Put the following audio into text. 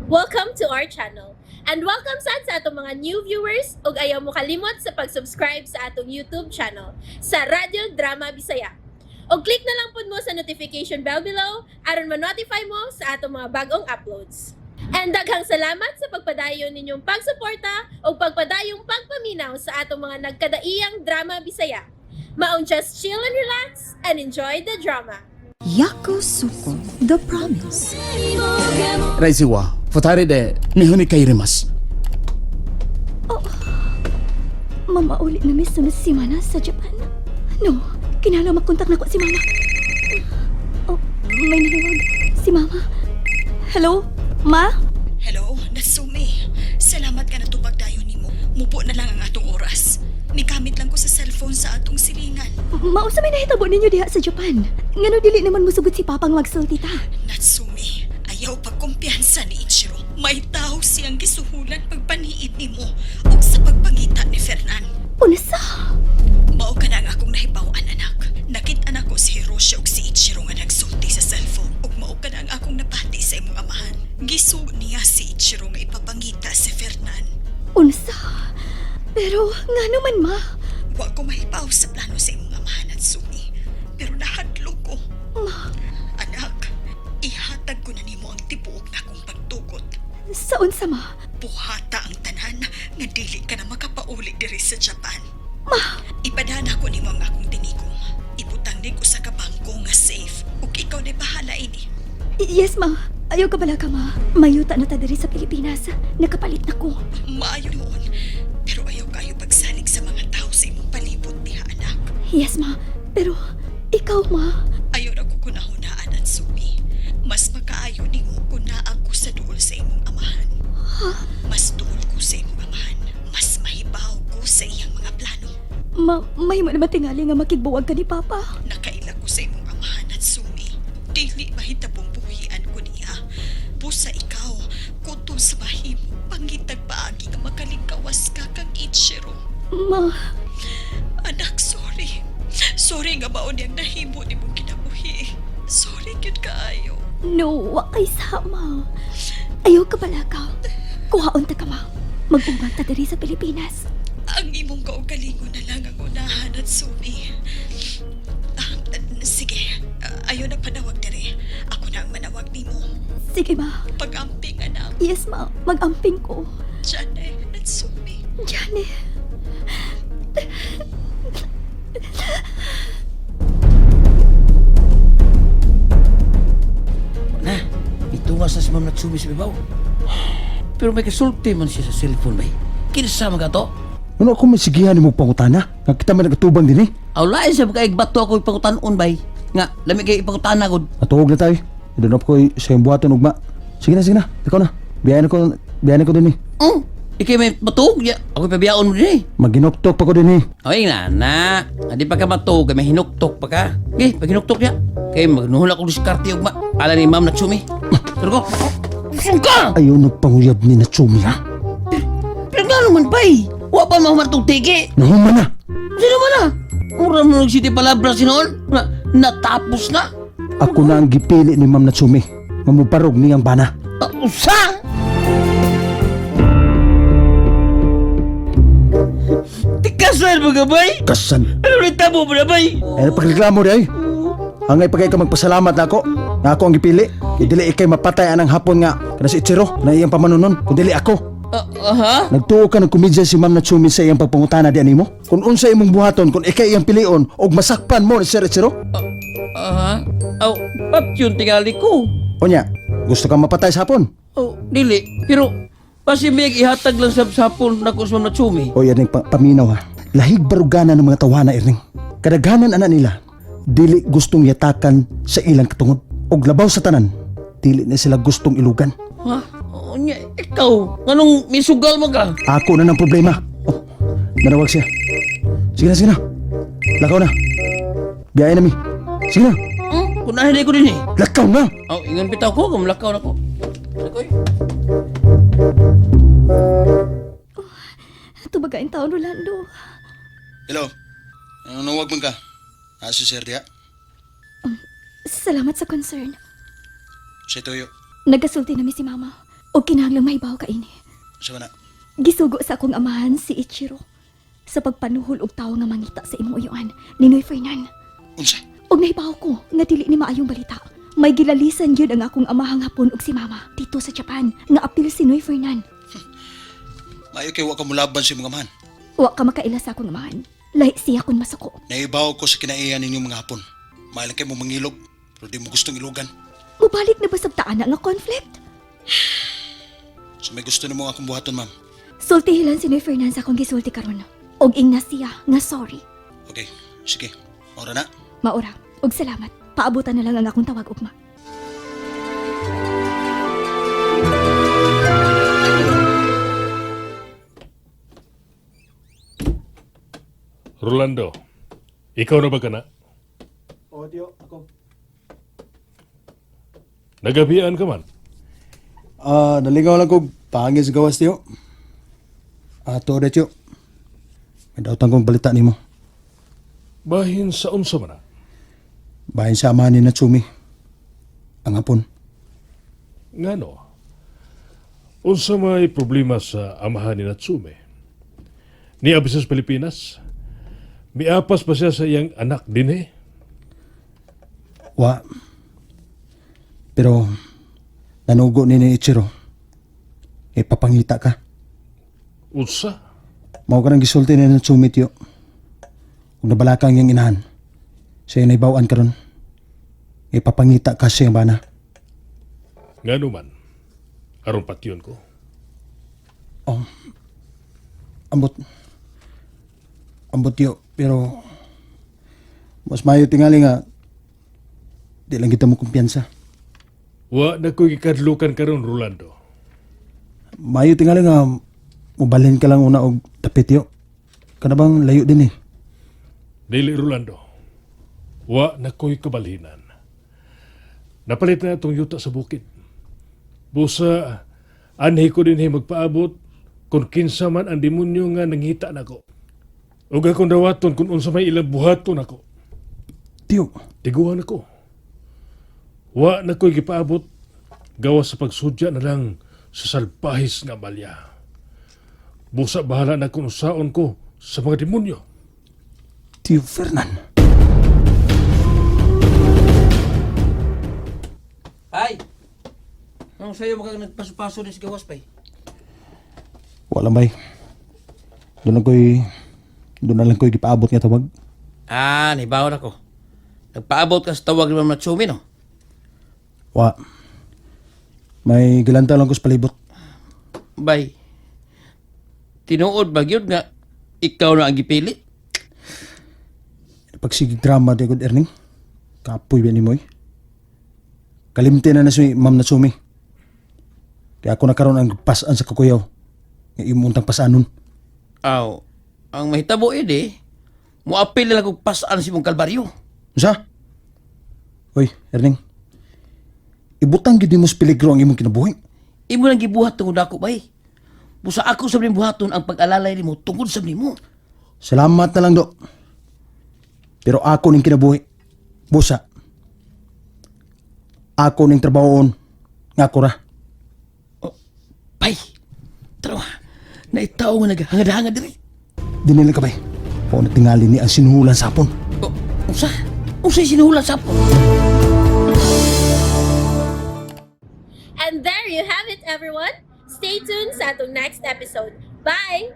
Welcome to our channel. And welcome sad sa atong mga new viewers ug ayaw mo kalimot sa pag-subscribe sa atong YouTube channel sa Radyo Drama Bisaya. Og click na lang pud mo sa notification bell below aron ma-notify mo sa atong mga bagong uploads. And daghang salamat sa pagpadayon ninyong pagsuporta ug pagpadayong pagpaminaw sa atong mga nagkadaiyang drama Bisaya. Maong just chill and relax and enjoy the drama. Yakusoku, The Promise. 来世は二人で日本に帰ります。 Mamauli na miss na si Mana sa Japan. No, kinahanglan makontak na ko si Mama. Oh, may nanawag. Si Mama. Hello? Ma? Hello, Natsumi. Salamat ka natubag dayon nimo. Mubo na lang ang atong oras. Nigamit lang ko sa cellphone sa atong silingan. Mausa may nahitabo ninyo diha sa Japan. Ngano dili naman musugot si Papang magsulti ta. Natsumi, ayaw pagkumpiyansa ni Ichiro. May tao siyang gisuhulan pagpaniid nimo ug sa pagpangita ni Fernan. Unsa? Mao ka na ang akong nahibaw-an, anak. Nakita na ko si Hiroshi ug si Ichiro nga nagsulti sa cellphone ug mao ka na ang akong napati sa imong amahan. Gisugo niya si Ichiro nga ipapangita si Fernan. Unsa? Pero ngano man, Ma? Wa ko mahibaw sa plano sa imong amahan at sumi. Pero nahadlok ko. Ma, Anak, ihatag ko na nimo ang tibuok na akong pagtugot. sa unsa, Ma? Buhata ang tanan nga dili ka na makapauli diri sa Japan. Ma, Ipadana ko nimo ang akong tinikom. Ibutang ni ko sa kabangko nga safe ug ikaw na bahala ini. Yes, Ma. Ayaw ka bala ka, Ma. Mayuta na ta diri sa Pilipinas. Nakapalit na ko. Maayo noon, pero ayaw kayo pagsalig sa mga tao sa imong palibot diha, anak. Yes, Ma. Pero ikaw, Ma. Ayaw na ko kunahunaan at sumi. Mas makaayo nimo kung naa ko sa duol sa imong amahan. Mas duol ko sa imong amahan. Mas mahibaw ko sa iyang mga plano. Ma, may mo naman tingali nga makigbuwag ka ni Papa. Nakaila ko sa imong amahan at sumi. Dili mahitabong buhian ko niya. Busa ikaw, kutob sa mahimo, pangitag paagi nga makalingkawas ka kang Ichiro. Ma, Anak, sorry. Sorry nga mao niyang nahimo nimong kinabuhi. Sorry gyud kaayo. No, wa kay sama. Ayaw ka bala ka. Kuhaon ta ka, Ma. Mag-uban ta diri sa Pilipinas. Ang imong kaugalingon na lang ang unahan at sumi. Ah, sige, ayaw na panawag dire. Ako na ang manawag nimo. Sige, Ma. Pag-amping, anak. Yes, Ma. Mag-amping ko. Jane, Natsumi. Jane. Na, itungas na si Ma'am Natsumi sa ibaw. Pero may kasulti man siya sa cellphone, bay. Kinsa man ka to? Ano ako may sigihan ni mo pangutana? Nga kita man nagatubang din eh. Aw, lain sa pagkaig bato ako ipangutanon, bay. Nga, lami kay ipangutana gud. Natuog na tayo. Idunop ko sa iyong buhaton ugma. Sige na, sige na. Ikaw na. Biyahin ako din eh. Ikay may matug, ya. Ako ipabiyaon mo din eh. Maginoktok pa ko din eh. Ay, na, na. Adi pa ka matug, kay may hinuktok pa ka. Okay, pag hinuktok niya. Kay magnuhol ako diskarte ugma. Ala ni Ma'am Natsumi. Pero ko, saan ka? Ayaw nagpanguyab ni Natsumi ha. Pero nga naman, bay. Wa pa mahuman tong tigi. Nahuman na. Sino man na? Mura mo nag-city palabra sinoon. Na, natapos na. Ako na ang gipili ni Ma'am Natsumi. Mamubarog niyang bana. Ah, usa! Tikasan mo ka, bay? Kasan. Ano rin tabo mo na, bay? Ay, pagreklamo di ay. Angay pagay ka magpasalamat na ako. Nga ako ang gipili. Kay dili ikay mapatay anang hapon nga. Kana si Ichiro, na iyang pamanunon. Kung dili ako. Ah, aha? Nagtuo ka ng komedya si Ma'am Natsumi sa iyang pagpangutana di animo? Kung unsa imong buhaton, kung ikay iyang pilion, og masakpan mo ni Sir Ichiro? Aha? Aw, pat yun tingali ko. Onya, gusto kang mapatay sa hapon? Oh, dili. Pero, basi may ihatag lang sa sapon na ko sa Ma'am Natsumi. O yan pa paminaw ha. Lahig barugana ng mga tawana, Erning. Kadaghanan ana nila, dili gustong yatakan sa ilang katungod. Og labaw sa tanan, dili na sila gustong ilugan. Ha? Unya, ikaw, nganong misugal mo ka? Ako na ng problema. Oh, manawag siya. Sige na, sige na. Lakaw na. Biyahe na mi. Sige na. Kunahin ko din eh. Lakaw na. Aw, ingon bitaw ko, kumlakaw na ko. Ako'y. Tubagain taon, Rolando. Hello. Anong nawag man ka? Aso sir diya. Salamat sa concern. Sa tuyo. Nagasulti na mi si Mama. O kinahanglang mahibaw ka ini. Sa na? Gisugo sa akong amahan si Ichiro sa pagpanuhol og tawo nga mangita sa imong uyuan ni Noy Fernan. Unsa? Og nahibaw ko nga dili ni maayong balita. May gilalisan gyud ang akong amahang hapon og si mama dito sa Japan nga apil si Noy Fernan. Maayo kay wa ka mulaban sa imong amahan. Wa ka makaila sa akong amahan. Lahi siya kun masuko. Naibaw ko sa kinaiyan ninyong mga hapon. Maayo lang kay mo mangilog, pero di mo gustong ilugan. Mubalik na ba sabtaan na nga conflict? So may gusto nimo akong buhaton, ma'am. Sultihilan si Noy Fernan sa akong gisulti karon. Og ingna siya nga sorry. Okay, sige. Ora na. Maura, og salamat. Paabutan na lang ang akong tawag ugma. Rolando, ikaw na ba ka na? Audio ako. Nagabian ka man. Ah, nalingaw lang ko pangis gawas tiyo. Ato na tiyo. May dautan kong balita nimo. Bahin sa unsa man na. Bahin sa amahan ni Natsumi. Ang hapon. Ngano? Unsa may problema sa amahan ni Natsume? Niabi siya sa Pilipinas? Miapas ba siya sa iyang anak din eh? Wa. Pero nanugo ni Ichiro. Ipapangita ka. Unsa? Mao ka nang gisulti ni Natsumi tiyo. Ug nabalaka ang iyang inahan. Siya yung naibawan karon. Ipapangita ka sa iyang bana. Ngano man? Aron patyon ko. Oh. Ambot. Ambot tiyo. Pero mas mayo tingali nga di lang kita mo kumpiyansa. Wa na ko'y gikadlukan karon Rolando. Mayo tingali nga mubalhin ka lang una og tapit tiyo. Kana bang layo din eh. Dili Rolando. Wa na ko'y kabalhinan. Napalit na itong yuta sa bukid. Busa, anhi ko din magpaabot kung kinsa man ang demonyo nga nangita nako. Ug akong dawaton kung unsa may ilang buhaton ako. Tiyo. Tiguan ako. Wa na ko'y gipaabot gawas sa pagsudya na lang sa salbahis nga balya. Busa bahala na kung usaon ko sa mga demonyo. Tiyo Fernan. Ay! Anong sayo mo kang nagpaso-paso ni sa gawas, bay? Wala bay. Doon lang ko'y doon na lang ko'y gipaabot nga tawag. Ah, nahibaw na ko. Nagpaabot ka sa tawag ni Ma'am Natsumi, no? Wa. May gilanta lang ko sa palibot. Bay, tinuod ba gyud nga ikaw na ang gipili? Pagsigig drama di good earning. Kapoy ba ni mo eh. Kalimti na na si Ma'am Natsumi. Kaya ako nakaroon ang pasan sa kakuyaw. Nga imuntang pasanon. Aw, ang mahitabo ini, muapil na lang kong pasaan si mong kalbaryo. Unsa? Hoy, Erning. Ibutang gid nimo sa peligro ang imong kinabuhi. Imo lang gibuhat tungod ako, bay. Busa ako sa buhaton ang pag-alalay nimo tungod sa nimo. Salamat na lang do. Pero ako ning kinabuhi. Busa. Ako ning trabahoon. Nga ako ra. Bay, tara, naitao nga naghangad-hangad diri. Dinili ka bay. Pao na tingali ni ang sinuhulan sa hapon. Oh, unsa? Unsa sinuhulan sa hapon? And there you have it, everyone. Stay tuned sa atong next episode. Bye!